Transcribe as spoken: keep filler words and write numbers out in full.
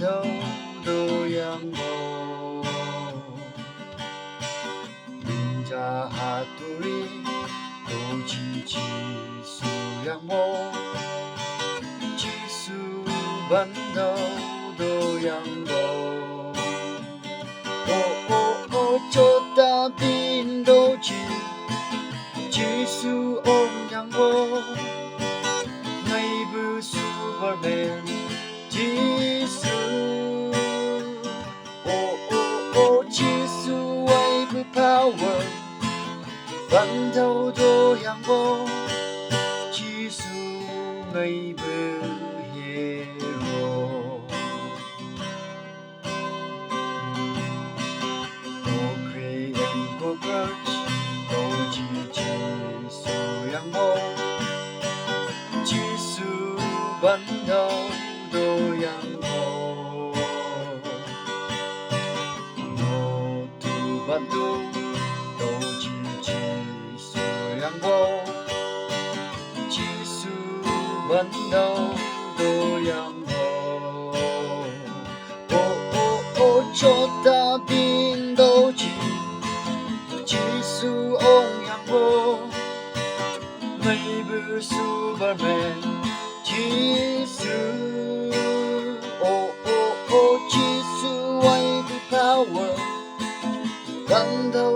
Do̱ do̱ yang bo. Min ja ha turi do̱ ji Jisu yang bo. Jisu ban do̱ do̱ yang bo. O o o chota bin do̱ ji Jisu ong yang bo. Ngai bu Superman Jisu. O o o Jisu wai bu power. Ban do̱ do̱ yang bo. Jisu ngai bu hero. Do̱ kri en ko kach do̱ ji Jisu yang bo. Jisu ban do̱ do̱ yang bo. Do̱ tu ban do̱ do̱ ji Jisu yang bo. Jisu ban do̱ do̱ yang bo. O o o chota bin do̱ ji Jisu ong yang bo. Ngai bu Superman Jisu. O o o Jisu wai bu power. Ban do̱